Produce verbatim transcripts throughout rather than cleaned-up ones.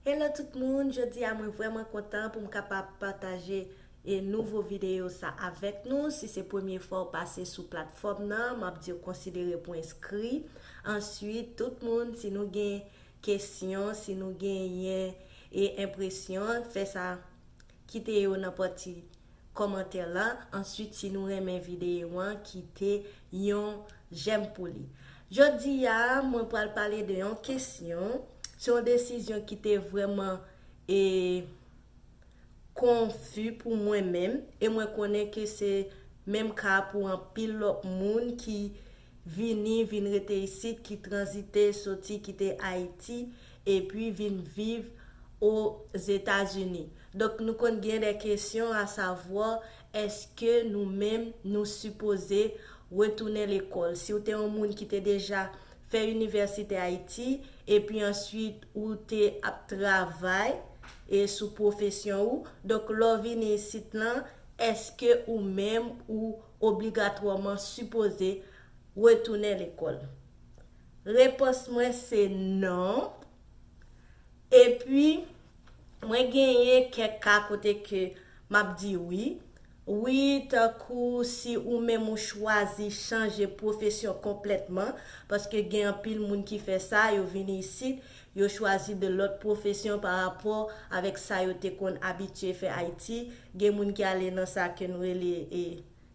Hello tout moun, jodi a mwen vrèman kontan pou m kapab pataje e nouvo videyo sa avèk nou. Si se premye fwa w pase sou platfòm nan, m ap di w konsidere pou enskri. Answit, tout moun, si nou gen kesyon, si nou genyen e enpresyon, fè sa, kite yo nan pati kòmantè la. Answit, si nou renmen videyo an, kite yon jèm pou li. Jodi a, mwen pral pale de yon kesyon. Se yon desizyon ki te vrèman e konfi pou mwen menm, e mwen konnen ke se menm ka pou anpil lòt moun ki vini, vin rete isit, ki tranzite, soti, kite Ayiti, epi vin viv Ozetazini. Donk, nou konn gen de kesyon, asavwa, èske nou menm, nou sipoze retounen lekòl? Si w te yon moun ki te deja fè inivèsite Ayiti, epi answit ou te ap travay e sou pwofesyon ou, donk, lè w vini isit lan, èske ou menm ou obligatwaman sipoze retounen lekòl? Repons mwen se non. Epi, mwen genyen kèk ka kote ke m ap di wi. Wi, tankou si ou menm ou chwazi chanje pwofesyon konplètman, paske gen anpil moun ki fè sa, yo vini isit, yo chwazi de lòt pwofesyon pa rapò avèk sa yo te konn abitye fè Ayiti. Gen moun ki ale nan sa ke nou rele e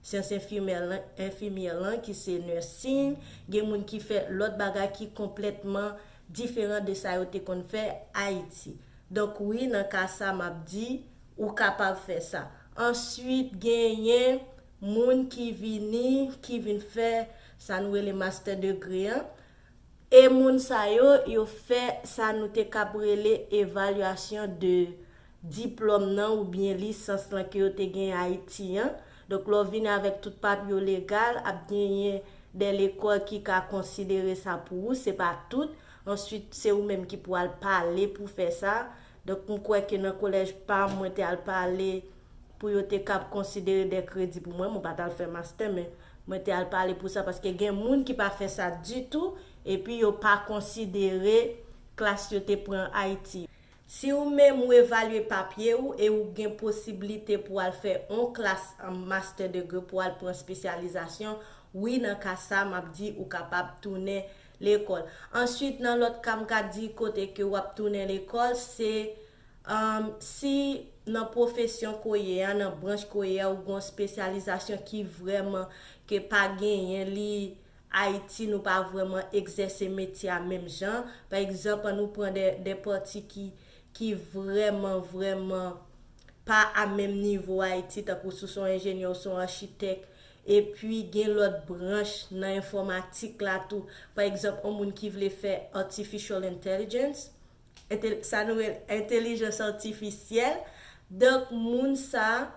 syans enfimyè lan, enfimyè lan, ki se nursing. Gen moun ki fè lòt bagay ki konplètman diferan de sa yo te konn fè Ayiti. Donk, wi, nan ka sa, m ap di, ou kapab fè sa. Answit, genyen moun ki vini, ki vin fè sa nou rele master degree an. E moun sa yo, yo fè sa nou te kab rele evalyasyon de diplòm nan oubyen lisans lan ke yo te gen Ayiti an. Donk, lè w vini avèk tout papye w legal, ap genyen de lekòl ki ka konsidere sa pou ou, se pa tout. Answit, se ou menm ki pou al pale pou fè sa. Donk, m kwè ke nan kolèj pa m, mwen te al pale pou yo te kab konsidere de kredi pou mwen. Mwen pa t al fè master, men mwen te al pale pou sa, paske gen moun ki pa fè sa ditou, epi yo pa konsidere klas yo te pran Ayiti. Si ou menm ou evalye papye ou e ou gen posiblite pou al fè on klas an master degree, pou al pran espesyalizasyon, wi, nan ka sa, m ap di ou kapab tounen lekòl. Answit, nan lòt ka, m ka di kote ke w ap tounen lekòl, se, um, si nan pwofesyon ke w ye a, nan branch ke w ye a, ou gen yon espesyalizasyon ki vrèman ke pa genyen li Ayiti, nou pa vrèman egzèse metye a menm jan. Pa egzanp, ann nou pran de, de pati ki, ki vrèman, vrèman pa a menm nivo Ayiti, tankou si w se yon enjenyè, ou se yon achitèk, epi gen lòt branch nan enfòmatik la tou. Pa egzanp, yon moun ki vle fè artificial intelligence, entel-, sa nou rele entèlijans atifisyèl. Donk, moun sa,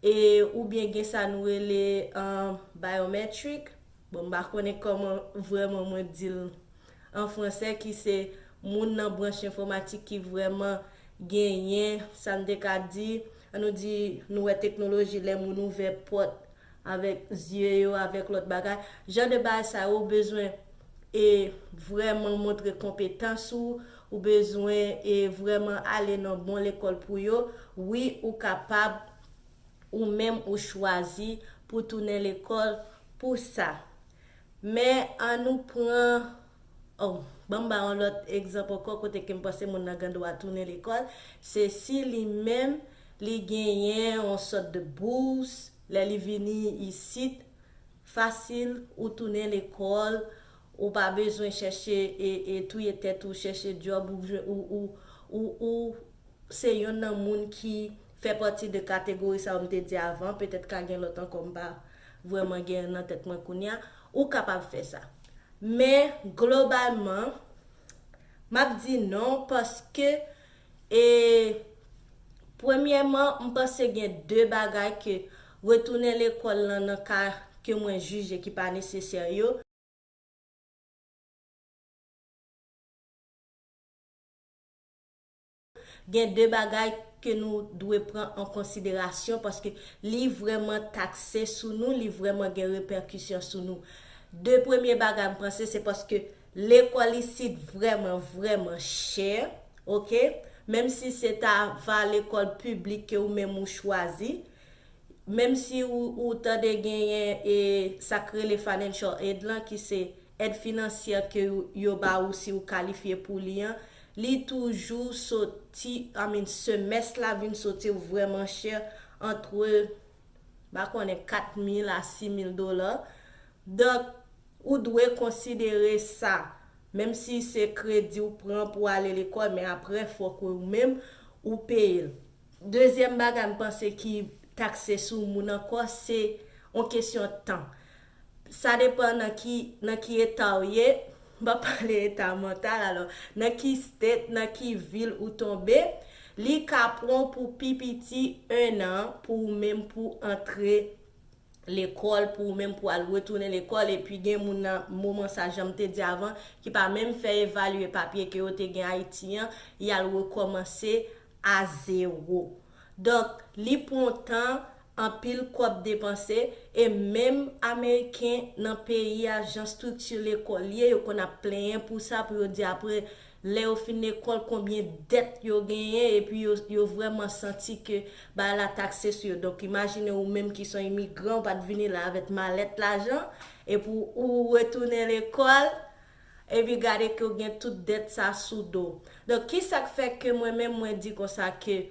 e, oubyen gen sa nou rele, um, biometric. Bon, m pa konnen kòman vrèman mwen di l an fransè, ki se moun nan branch enfòmatik ki vrèman genyen, sa n te ka di, ann nou di, nou wè teknoloji, lè moun ouvè pòt avèk zye yo, avèk lòt bagay. Jan de bagay sa yo, ou bezwen e vrèman montre konpetans ou, ou bezwen e vrèman ale nan bon lekòl pou yo. Wi, ou kapab, ou menm ou chwazi pou tounen lekòl pou sa. Men ann nou pran, oh, ban m ba yon lòt egzanp ankò kote ke m panse moun nan gen dwa tounen lekòl, se si li menm li genyen yon sòt de bous, lè li vini isit, fasil, ou tounen lekòl, ou pa bezwen chèche e, e touye tèt ou, chèche djòb, ou, ou, ou, ou, ou se youn nan moun ki fè pati de kategori sa yo m te di avan, petèt ka gen lòt ankò m pa vrèman gen nan tèt mwen kounye a, ou kapab fè sa. Men, globalman, m ap di non paske, e, premyèman, m panse gen de bagay ke retounen lekòl lan nan ka ke mwen jije ki pa nesesè yo. Gen de bagay ke nou dwe pran an konsiderasyon paske li vrèman takse sou nou, li vrèman gen repèkisyon sou nou. De premye bagay m panse se paske lekòl isit vrèman, vrèman chè, oke? Menm si se ta va lekòl piblik ke ou menm ou chwazi, menm si ou, ou tande genyen e sa k rele financial aid lan, ki se èd finansyè ke yo, yo ba ou si ou kalifye pou li an, li toujou soti, I mean, semès la vin soti vrèman chè, antre, m pa konnen, kat mil a sis mil dola. Donk, ou dwe konsidere sa. Menm si se kredi ou pran pou ale lekòl, men apre, fòk ou menm ou peye l. Dezyèm bagay m panse ki takse sou moun ankò, se yon kesyon tan. Sa depann nan ki, nan ki eta w ye. M pa pale eta mantal, alò, nan ki state, nan ki vil ou tonbe, li ka pran pou pi piti en an pou ou menm pou antre lekòl, pou ou menm pou al retounen lekòl, epi gen moun nan moman sa, jan m te di avan, ki pa menm fè evalye papye ke yo te gen Ayiti an, y al rekòmanse a zewo. Donk, li pran tan, anpil kòb depanse, e menm Ameriken nan peyi a, jan estrikti lekòl ye, yo konn ap plenyen pou sa, pou yo di apre, lè yo fin lekòl, konbyen dèt yo genyen, epi yo, yo vrèman santi ke bagay la takse sou yo. Donk, imajine ou menm ki se yon imigran, ou pa t vini la avèk malèt lajan, epi ou, ou retounen lekòl, epi gade ke w gen tout dèt sa sou do w. Donk, ki sa k fè ke mwen menm, mwen di konsa ke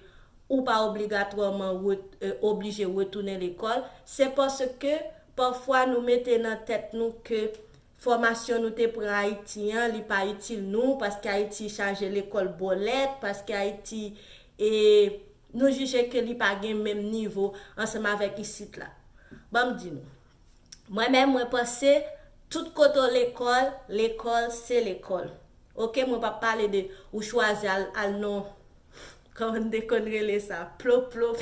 ou pa obligatwaman ret-, e, oblije retounen lekòl? Se paske pafwa nou mete nan tèt nou ke fòmasyon nou te pran Ayiti an, li pa itil nou, paske Ayiti chaje lekòl bòlèt, paske Ayiti, e, nou jije ke li pa gen menm nivo ansanm avèk isit la. Ban m di nou. Mwen menm, mwen panse, tout kote w lekòl, lekòl se lekòl. Oke, mwen p ap pale de ou chwazi al, al nan, kòman n te konn rele sa, plop plop,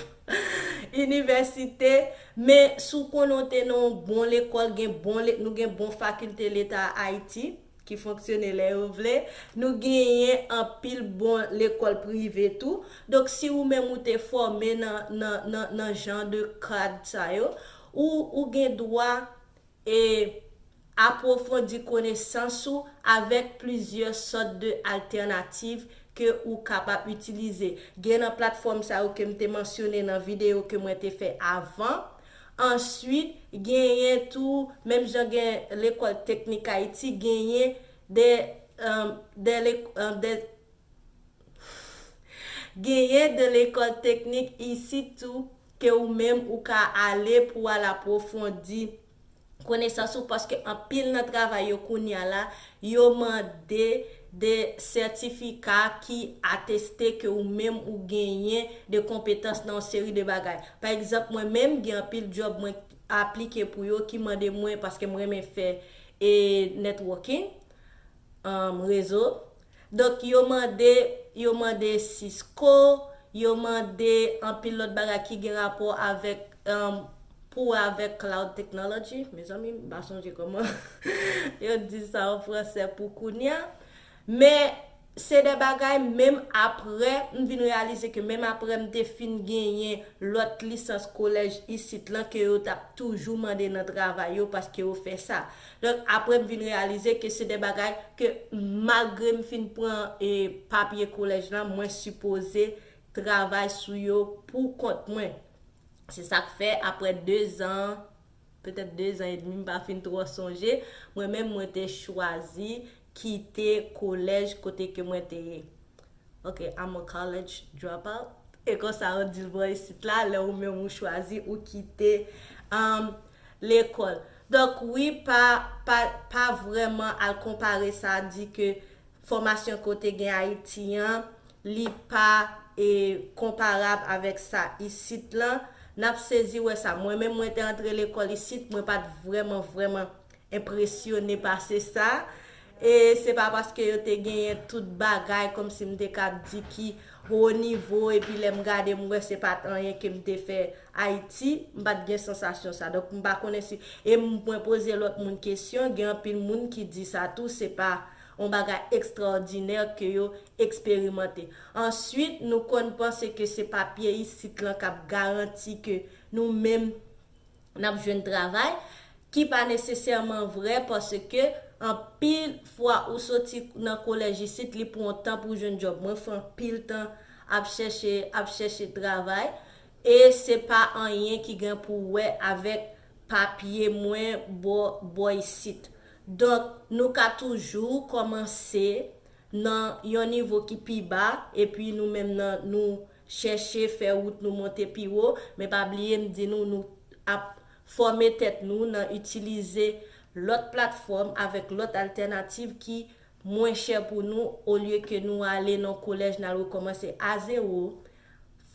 inivèsite, men si w konnen w te nan yon bon lekòl, gen bon le-, nou gen bon fakilte Leta Ayiti ki fonksyone lè yo vle. Nou genyen anpil bon lekòl prive tou. Donk, si ou menm ou te fòme nan, nan, nan, nan jan de kad sa yo, ou, ou gen dwa e apwofondi konesans ou avèk plizyè sòt de altènativ ke ou kapab itilize. Gen nan platfòm sa yo ke m te mansyone nan videyo ke mwen te fè avan. Answit, genyen tou, menm jan gen lekòl teknik Ayiti, genyen de, um, de lek-, um, de, genyen de lekòl teknik isit tou ke ou menm ou ka ale pou al apwofondi konesans ou, paske anpil nan travay yo kounye a la, yo mande de sètifika ki ateste ke ou menm ou genyen de konpetans nan yon seri de bagay. Pa egzanp, mwen menm, gen anpil djòb mwen aplike pou yo ki mande mwen, paske m renmen fè, e, networking, um, rezo. Donk, yo mande, yo mande Cisco, yo mande anpil lòt bagay ki gen rapò avèk, um, pou avèk cloud technology. Mezanmi, m pa sonje kòman yo di sa an fransè pou kounye a. Men, se de bagay, menm apre, m vin reyalize ke menm apre m te fin genyen lòt lisans kolèj isit lan, ke yo t ap toujou mande nan travay yo, paske yo fè sa. Donk, apre m vin reyalize ke se de bagay ke malgre m fin pran, e, papye kolèj lan, mwen sipoze travay sou yo pou kont mwen. Se sa k fè, apre dezan, petèt dezan edmi, m pa fin twò sonje, mwen menm, mwen te chwazi kite kolèj kote ke mwen te ye. Ok, I'm a college dropout. E konsa yo di l bò isit la, lè ou menm ou chwazi, ou kite, um, lekòl. Donk, wi, pa, pa, pa vrèman al konpare sa, di ke fòmasyon ke w te gen Ayiti an, li pa, e, konparab avèk sa isit lan. N ap sezi wè sa. Mwen menm, mwen te antre lekòl isit, mwen pa t vrèman, vrèman enpresyone pase sa. E se pa paske yo te genyen tout bagay, kòmsi m te ka di ki wo nivo, epi lè m gade, m wè se pa t anyen ke m te fè Ayiti, m pa t gen sansasyon sa. Donk, m pa konnen si, e m, mwen poze lòt moun kesyon, gen anpil moun ki di sa tou, se pa yon bagay ekstraòdinè ke yo eksperimante. Answit, nou konn panse ke se papye isit lan k ap garanti ke nou menm n ap jwenn travay, ki pa nesesèman vrè, paske Anpil fwa ou soti nan kolèj isit, li pran tan pou jwenn djòb. Mwen fè anpil tan ap chèche, ap chèche travay, e se pa anyen ki gen pou wè avèk papye mwen bò, bò isit. Donk, nou ka toujou kòmanse nan yon nivo ki pi ba, epi nou menm nan, nou chèche fè wout nou monte pi wo, men pa bliye m di nou, nou ap fòme tèt nou nan itilize lòt platfòm avèk lòt altènativ ki mwen chè pou nou, olye ke nou ale nan kolèj, n al rekòmanse a zewo,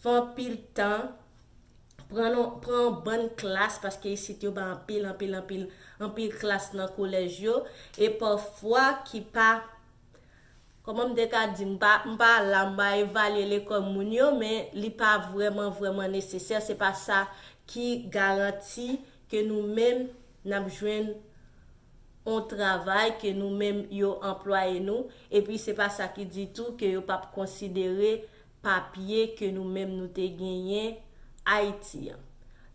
fè anpil tan, pran non, pran yon bann klas, paske isit yo ba anpil, anpil, anpil, anpil klas nan kolèj yo, e pafwa ki pa, kòman m te ka di, m pa, m pa la, m pa evalye lekòl moun yo, men li pa vrèman, vrèman nesesè. Se pa sa ki garanti ke nou menm n ap jwenn yon travay, ke nou menm yo anplwaye nou, epi se pa sa ki di tou ke yo p ap konsidere papye ke nou menm nou te genyen Ayiti an.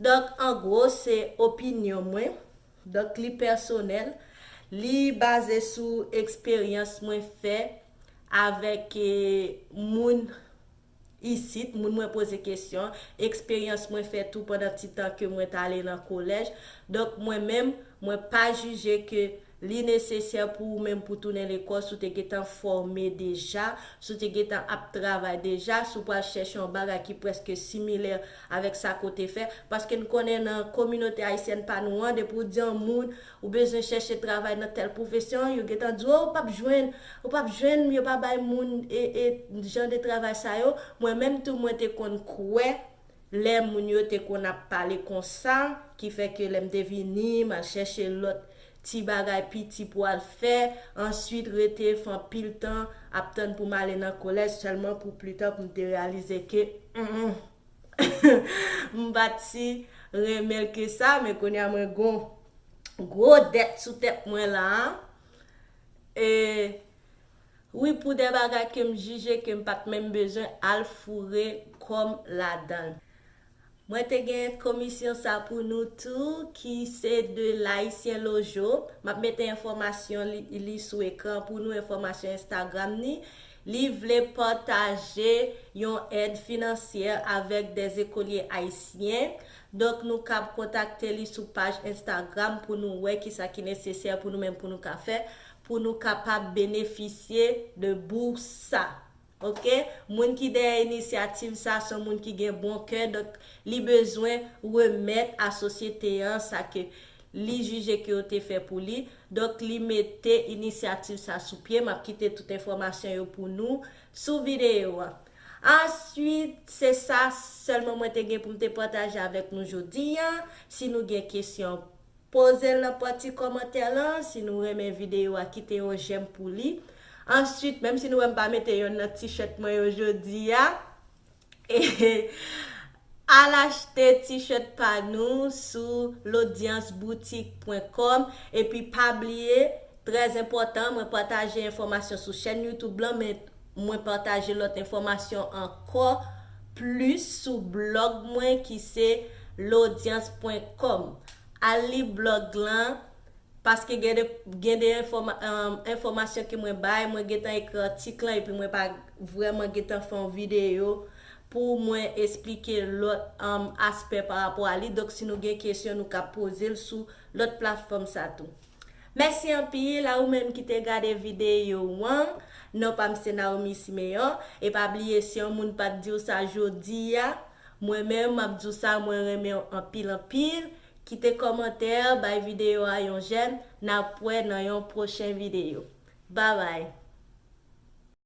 Donk, an gwo, se opinyon mwen. Donk, li pèsonèl, li baze sou eksperyans mwen fè avèk, eh, moun isit, moun mwen poze kesyon, eksperyans mwen fè tou pandan ti tan ke mwen t ale nan kolèj. Donk, mwen menm, mwen pa jije ke li nesesè pou ou menm pou tounen lekòl, si w te gentan fòme deja, si w te gentan ap travay deja, si w pral chèche yon bagay ki prèske similè avèk sa ke w te fè, paske n konnen nan kominote ayisyèn pa nou an, depi w di yon moun ou bezwen chèche travay nan tèl pwofesyon, yo gentan di w, "Oh, ou p ap jwenn, ou p ap jwenn, yo pa bay moun e, e jan de travay sa yo." Mwen menm tou, mwen te konn kwè lè moun yo te konn ap pale konsa, ki fè ke lè m te vini, m al chèche lòt ti bagay piti pou al fè, answit rete fè anpil tan ap tann pou m ale nan kolèj, sèlman pou pli ta pou m te reyalize ke, mm, m pa t si renmen l ke sa, men kounye a mwen gon gwo dèt sou tèt mwen la a. E wi, pou de bagay ke m jije ke m pa t menm bezwen al foure kò m ladan l. Mwen te gen komisyon sa pou nou tou, ki se de Layisyen Lojo. M ap mete enfòmasyon li, li sou ekran pou nou, enfòmasyon Instagram ni. Li vle pataje yon èd finansyè avèk de ekolye ayisyen. Donk, nou kab kontakte li sou paj Instagram pou nou wè kisa ki nesesè pou nou menm pou nou ka fè, pou nou kapab benefisye de bous sa. Oke? Moun ki dèyè inisyativ sa, se yon moun ki gen bon kè, donk li bezwen remèt a sosyete an sa ke li jije ke yo te fè pou li. Donk, li mete inisyativ sa sou pye. M ap kite tout enfòmasyon yo pou nou sou videyo a. Answit, se sa sèlman mwen te gen pou m te pataje avèk nou jodi a. Si nou gen kesyon, poze l nan pati kòmantè lan. Si nou renmen videyo a, kite yon jèm pou li. Answit, menm si nou wè m pa mete yonn nan t-shirt mwen yo jodi a, al achte t-shirt pa nou sou lodyansboutik pwen kòm. Epi pa bliye, trè enpòtan, mwen pataje enfòmasyon sou chèn YouTube lan, men mwen pataje lòt enfòmasyon ankò plis sou blòg mwen ki se lodyans pwen kòm. Al li blòg lan, paske gen de, gen de enfòma-, um, enfòmasyon ke mwen bay, mwen gentan ekri atik lan, epi mwen pa vrèman gentan fè yon videyo pou mwen esplike lòt, um, aspè pa rapò a li. Donk, si nou gen kesyon, nou ka poze l sou lòt platfòm sa tou. Mèsi anpil a ou menm ki te gade videyo an. Non pa m se Naomi Simeon. E pa bliye, si yon moun pa t di w sa jodi a, mwen menm m ap di w sa, mwen renmen w anpil, anpil. Kite kòmantè, bay videyo a yon jèm. N ap wè nan yon pwochen videyo. Babay!